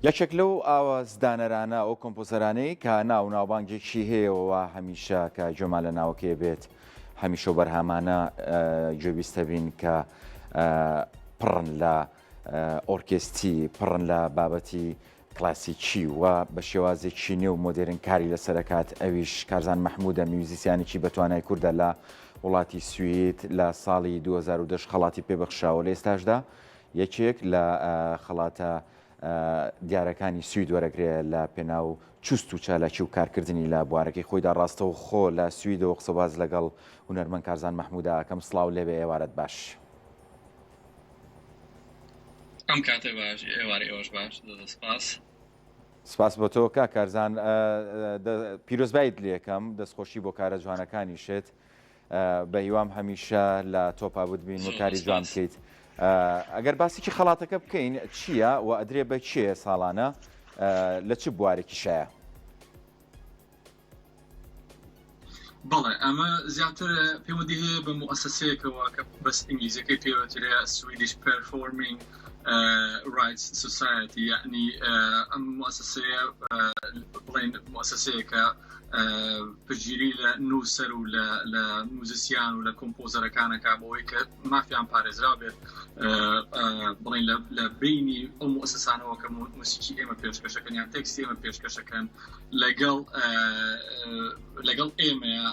یەکێک لەو ئاوازدانەرانە، ئەو کۆمپۆزەرانەی کە ناو و ناوبانگێکی هەیە و هەمیشە کە گوێمان لە ناوەکەی بێت هەمیشە و بەرهەمانە گوێبیستە بین کە پڕن لە ئۆرکێستی پڕن لە بابەتی کلاسیکی و بە شێوازێکی نوێ و مۆدێرن کاری لەسەرەکات ئەویش کارزان مەحمودە میوزیسیانێکی بەتوانای کوردە لە وڵاتی سوید لە ساڵی 2010 خەڵاتی پێبەخشراوە لە ئێستاشدا یەکێک لە خەڵاتە دیارەکانی سوید وەرەگرێ لە پێناو چوست و چالاکی و کارکردنی لە بوارەکەی خۆیدا ڕاستەوخۆ لە سویدەوە قسەباز لەگەڵ هونەرمەند کارزان مەحمودا ئەکەم سڵاو لێبێ ئێوارەت باش. ئەم کاتە باش ئێوارەی ئێوەش باش زۆر سپاس. سپاس بۆ تۆ کاک کارزان پیرۆزبایت لێکەم دەستخۆشی بۆ کارە جوانەکانیشت بە هیوام هەمیشە لە تۆپا بتبین و کاری جوان بکەیت ئەگەر باسێکی خەڵاتەکە بکەین چییە و ئەدرێ بە کێ ساڵانە لە چ بوارێکی شایە؟ بەڵێ ئەمە زیاتر پەیوەندی هەیە بە موئەسەسەیەکەوە کە بەس ئینگلیزیەکەی پێوەترێ Swedish Performing Rights Society یعنی ئەم موئەسەسەیە بڵێن موئەسەسەیەکە پشتگیری لە نووسەر و لە موزیسیان و لە کۆمپۆزەرەکانەکە بۆی کە مافیان پارێزرا بێت بڵێن لە بینی ئەو موئەسەسانەوە کە موسیقی ئێمە پێشکەشەکەن یان تێکستی ئێمە پێشکەشەکەن لەگەڵ لەگەڵ ئێمەیە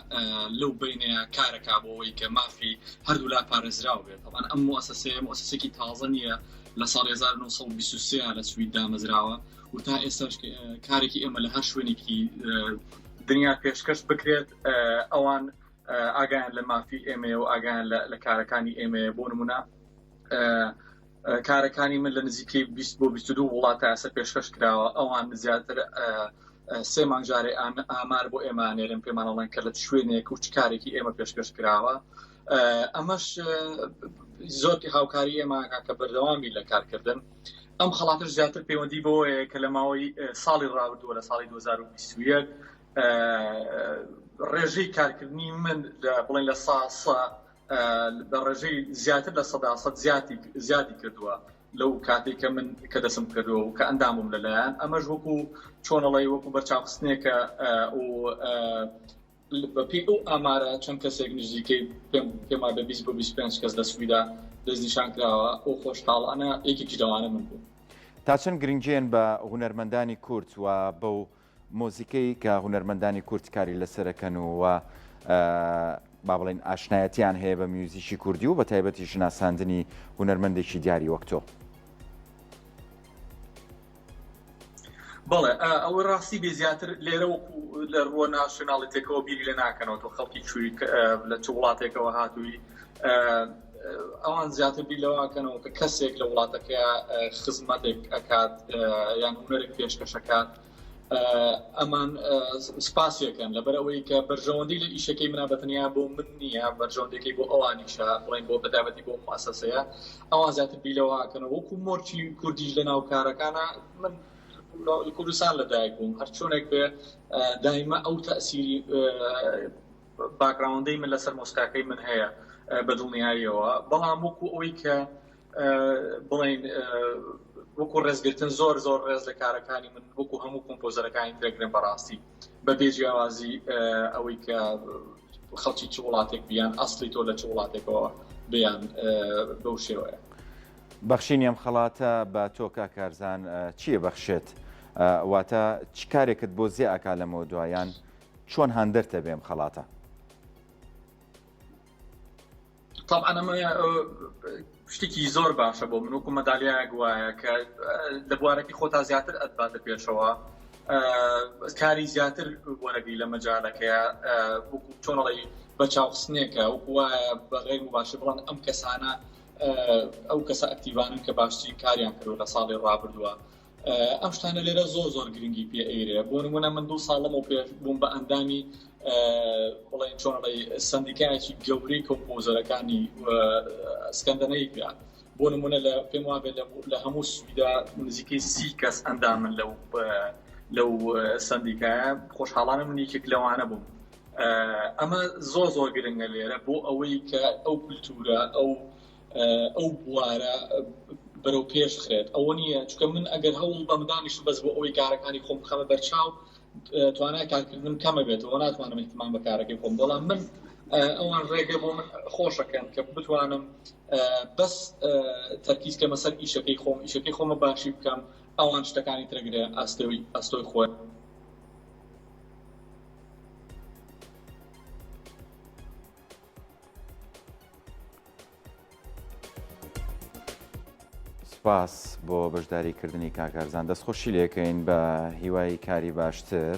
لەو بینەیە کارەکا بۆ ئەوەی کە مافی هەردوولا پارێزراو بێت طبعا ئەم موئەسەسەیە موئەسەسێکی تازە نییە لە ساڵی 1923 لە سوید دامەزراوە و تا ئێستاش کارێکی ئێمە لە هەر شوێنێکی دنیا پێشکەش بکرێت ئەوان ئاگایان لە مافی ئێمەیە و ئاگایان لە کارەکانی ئێمەیە بۆ نمونە کارەکانی من لە نزیکەی 20 بۆ 22 وڵات تا ئێستا پێشکەش کراوە ئەوان زیاتر سێ مانگ جارێ ئامار بۆ ئێمە نێرن پێمان ئەڵێن کە لە شوێنێک و چ کارێکی ئێمە پێشکەش کراوە ئەمەش زۆر هاوکاری ئێمە کە بەردەوامی لە کارکردن ئەم خەڵاتش زیاتر پەیوەندی بەوەیە کە لە ماوەی ساڵی ڕابردووە لە ساڵی 2021 ڕێژەی کارکردنی من بڵێن لە سا سا بە ڕێژەی زیاتر لە 100% زیادی زیادی کردووە لەو کاتێک کە من کە دەسم کردووە و کە ئەندام بووم لەلایەن ئەمەش وەکو چۆنەڵی وەکو بەرچاوخستنێکە و بەپێی ئەو ئامارە چەند کەسێک نزیکەی پێم پێم وایە 20 بۆ 25 کەس لە سویدا دەستنیشان کراوە ئەو خۆشحاڵانە یەکێکی لەوانە من بووم. تا چەند گرنگییان بە هونەرمەندانی کورد و بەو مۆزیکەی کە هونەرمەندانی کورد کاری لەسەرەکەن و و با بڵێین ئاشنایەتیان هەیە بە میوزیکی کوردی و بە تایبەتیش ناساندنی هونەرمەندێکی دیاری وەک تۆ. بەڵێ ئەوە ڕاستی بێ زیاتر لێرە وەکو لە ڕووە ناسیۆناڵیتێکەوە بیری لێ ناکەنەوە تۆ خەڵکی کوێی لە چ وڵاتێکەوە هاتووی ئەوان زیاتر بیر لەوەکەنەوە کە کەسێک لە وڵاتەکە خزمەتێک ئەکات یان هونەرێک پێشکەشەکات ئەمان سپاسیەکەن لەبەر ئەوەی کە بەرژەوەندی لە ئیشەکەی منە بەتەنیا بۆ من نییە بەرژەوەندەکەی بۆ ئەوانیشە بڵێن بۆ بەتابەتی بۆ موسسەیە ئەوان زیاتر بیر لەوەکەنەوە وەکو مۆرکی کوردیش لە ناو کارەکانە من لە کوردستان لەدایک بووم هەر چۆنێک بێ دایمە ئەو تەسیری باکگراوندەی من لەسەر مۆسیقاکەی من هەیە بە دڵنیاییەوە بەڵام وەکو ئەوەی کە بڵین وەکو ڕێزگرتن زۆر زۆر ڕێز لە کارەکانی من وەکو هەموو کۆمپۆزەرەکانی ترەگرن بەڕاستی بە بێ جیاوازی ئەوەی کە خەڵکی چ وڵاتێک بیان ئەسڵی تۆ لە چ وڵاتێکەوە بیان بەو شێوەیە. بەخشینی ئەم خەڵاتە بە تۆ کاک کارزان چییە بەخشێت؟ واتە چ کارێکت بۆ زێ ئەکا لەمەوە دوا یان چۆن هاندەرتە بێ ئەم خەڵاتە؟ طبعا ئەمە شتێکی زۆر باشە بۆ من وەکو مەدالیایەک وایە کە لە بوارەکەی خۆتا زیاتر ئەتباتە پێشەوە کاری زیاتر وەرەگری لە مەجالەکەیە وەکو چۆنەڵی بە چاوخستنێکە وەکو وایە بە غیر مباشر بڵێن ئەم کەسانە ئەو کەسە ئەکتیڤانن کە باشترین کاریان کردووە لە ساڵی ڕابردووە ئەم شتانە لێرە زۆر زۆر گرنگی پێ ئەیرێ بۆ نمونە من دوو ساڵ لەمەو پێش بووم بە ئەندامی بڵێن چۆنڵی سندیکایەکی گەورەی کۆمپۆزەرەکانی سکەندەنەیڤیا بۆ نمونە لە پێم وابێت لە هەموو سویدا نزیکەی سی کەس ئەندامن لەو لەو سندیکایە خۆشحاڵانە من یەکێک لەوانە بووم ئەمە زۆر زۆر گرنگە لێرە بۆ ئەوەی کە ئەو کولتورە ئەو ئەو بوارە. بەرەو پێش بخرێت ئەوە نییە چونکە من ئەگەر هەوڵ بەم دانیشم بەس بۆ ئەوەی کارەکانی خۆم بخەمە بەرچاو توانای کارکردنم کەمە بێتەوە ناتوانم اهتمام بە کارەکەی خۆم بەڵام من ئەوان ڕێگە بۆ من خۆشەکەن کە بتوانم بەس تەرکیز کەمە سەر ئیشەکەی خۆم ئیشەکەی خۆمە باشی بکەم ئەوان شتەکانی ترەگرێ ئەستۆی ئەستۆی خۆی. سپاس بۆ بەشداریکردنی کاک کارزان دەستخۆشی لێکەین بە هیوای کاری باشتر.